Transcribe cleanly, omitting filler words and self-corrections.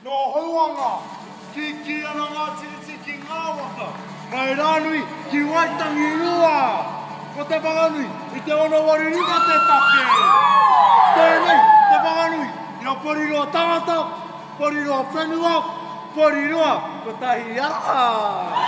Nō Houanga, kīkī ana ngā tiriti ki ngā waka, mai Rānui ki Waitangirua! Ko Te Whanganui i te 685 te take! Tēnei Te Whanganui i a Poriroa tangata, Poriroa whenua, Poriroa kotahi ara!